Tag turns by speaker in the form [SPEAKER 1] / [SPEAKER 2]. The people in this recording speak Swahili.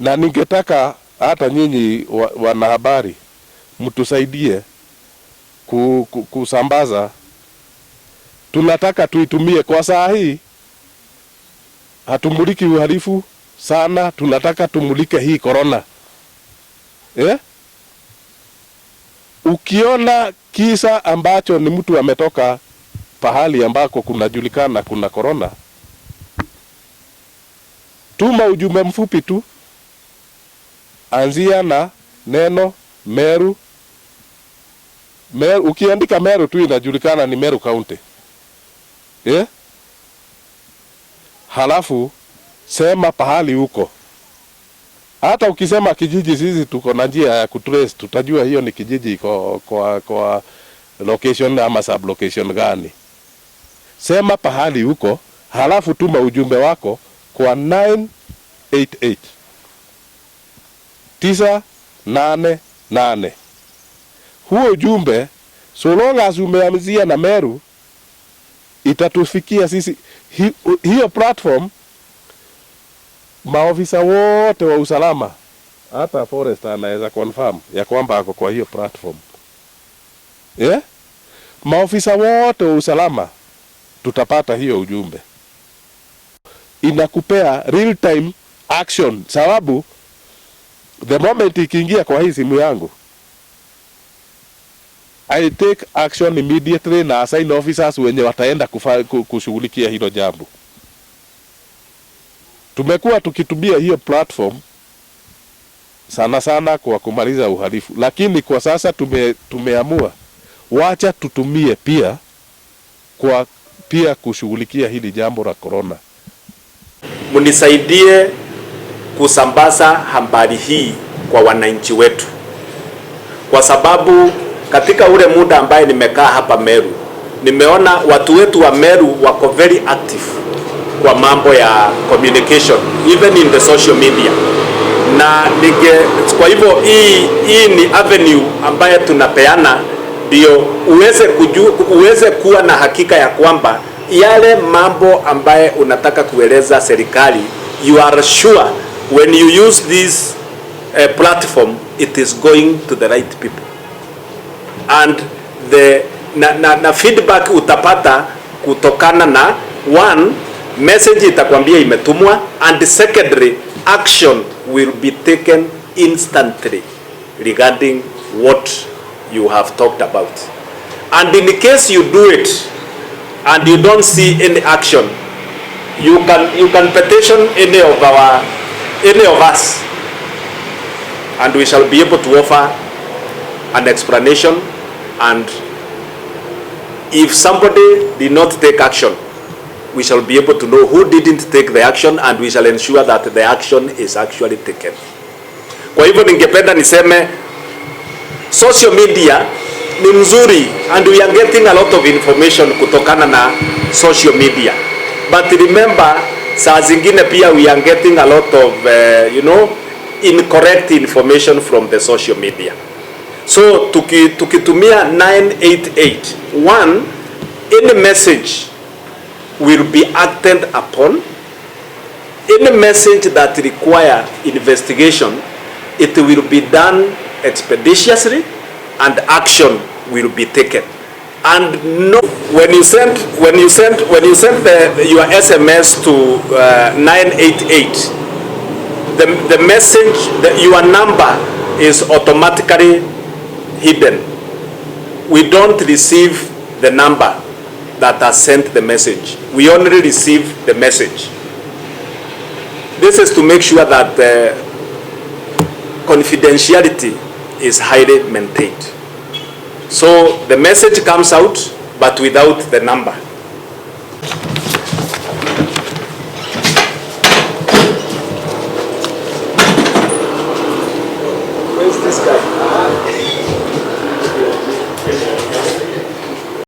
[SPEAKER 1] Na ningetaka hata nyinyi wanahabari mtusaidie kusambaza. Tunataka tuitumie kwa saa hii, hatumuliki uhalifu sana, tunataka tumulike hii corona, eh? Ukiona kisa ambacho ni mtu ametoka pahali ambako kunajulikana kuna corona, tuma ujumbe mfupi tu, anzia na neno Meru. Meru, ukiandika Meru tu inajulikana ni Meru County, eh? Halafu sema pahali huko. Hata ukisema kijiji, sisi tuko na njia ya kutrace, tutajua hiyo ni kijiji iko kwa location ama sub location gani. Sema pahali huko, halafu tuma ujumbe wako kwa 988, 988. Huo ujumbe, so long as umeanzia na Meru, itatufikia sisi. Hiyo platform, maofisa wote wa usalama, hata forest anaweza confirm ya kwamba ako kwa hiyo platform, yeah? Maofisa wote wa usalama tutapata hiyo ujumbe, inakupea real time action, sababu the moment ikiingia kwa hii simu yangu, I take action immediately na assign officers wenye wataenda kushughulikia hilo jambo. Tumekuwa tukitumia hiyo platform sana sana kwa kumaliza uhalifu, lakini kwa sasa tumeamua wacha tutumie pia kwa pia kushughulikia hili jambo la corona.
[SPEAKER 2] Mnisaidie kusambaza habari hii kwa wananchi wetu, kwa sababu katika ule muda ambaye nimekaa hapa Meru, nimeona watu wetu wa Meru wako very active kwa mambo ya communication, even in the social media, na kwa hivyo hii ni avenue ambaye tunapeana ndio uweze kuwa na hakika ya kwamba yale mambo ambaye unataka kueleza serikali, you are sure when you use this platform, it is going to the right people and the na feedback utapata kutokana na one message itakwambia imetumwa, and secondly, action will be taken instantly regarding what you have talked about. And in case you do it and you don't see any action, you can petition any of us, and we shall be able to offer an explanation. And if somebody did not take action, we shall be able to know who didn't take the action, and we shall ensure that the action is actually taken. Kwa hivyo ningependa niseme social media ni mzuri and we are getting a lot of information kutokana na social media, but remember, saa zingine pia we are getting a lot of incorrect information from the social media. So tukitumia 988, one, any message will be acted upon. Any message that require investigation, it will be done expeditiously and action will be taken. And no, when you send your SMS to 988, the message, your number is automatically hidden. We don't receive the number that has sent the message. We only receive the message. This is to make sure that confidentiality is highly maintained. So the message comes out, but without the number.